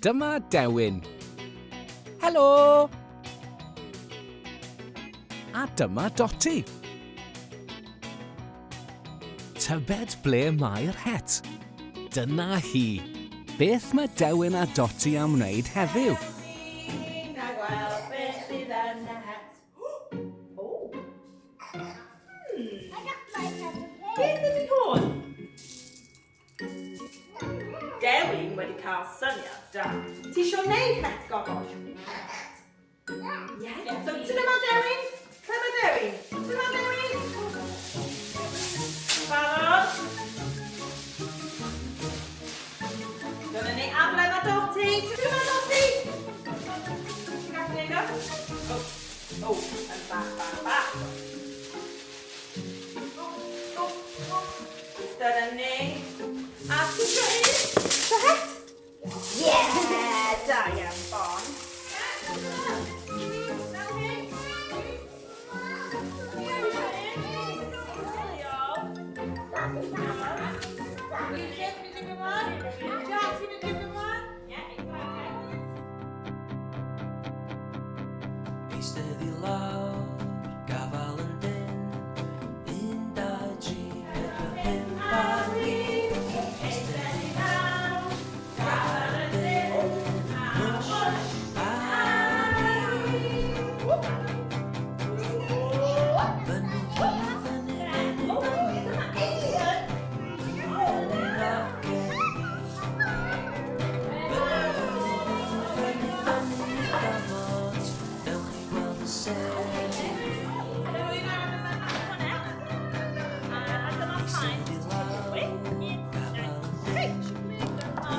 Dyma Dewin. Helo! A dyma Doti. Tybed ble mae'r het? Dyna hi. Beth mae Dewin a Doti am wneud heddiw? Beth ydy hwn? Dewin wedi cael syniad da. Ti eisiau gwneud het gofod? Yeah. So, ti'n yma, Dewin? Lle mae Dewin? Ti'n yma, Dewin? Barod? Dyna ni, a ble mae Doti? Ti'n yma, Doti? Ti'n gallu gwneud o? Oh, oh, yn bach, bach, bach. Dyna ni. A ti eisiau un? Eisiau het? Yeah! Da iawn, Bon. Eistedd i lawr, gafael yn dynn. Un, dau, tri, pedwar, pump ar wib. Eistedd i lawr, gafael yn dynn. Mwsh ar wib. Fyny, fyny, fyny, fyny, fyny.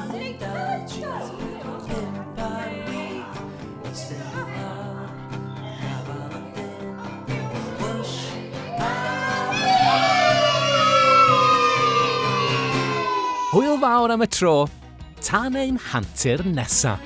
Fyny, fyny, roced. Hwyl fawr am y tro, tan ein hantur nesa.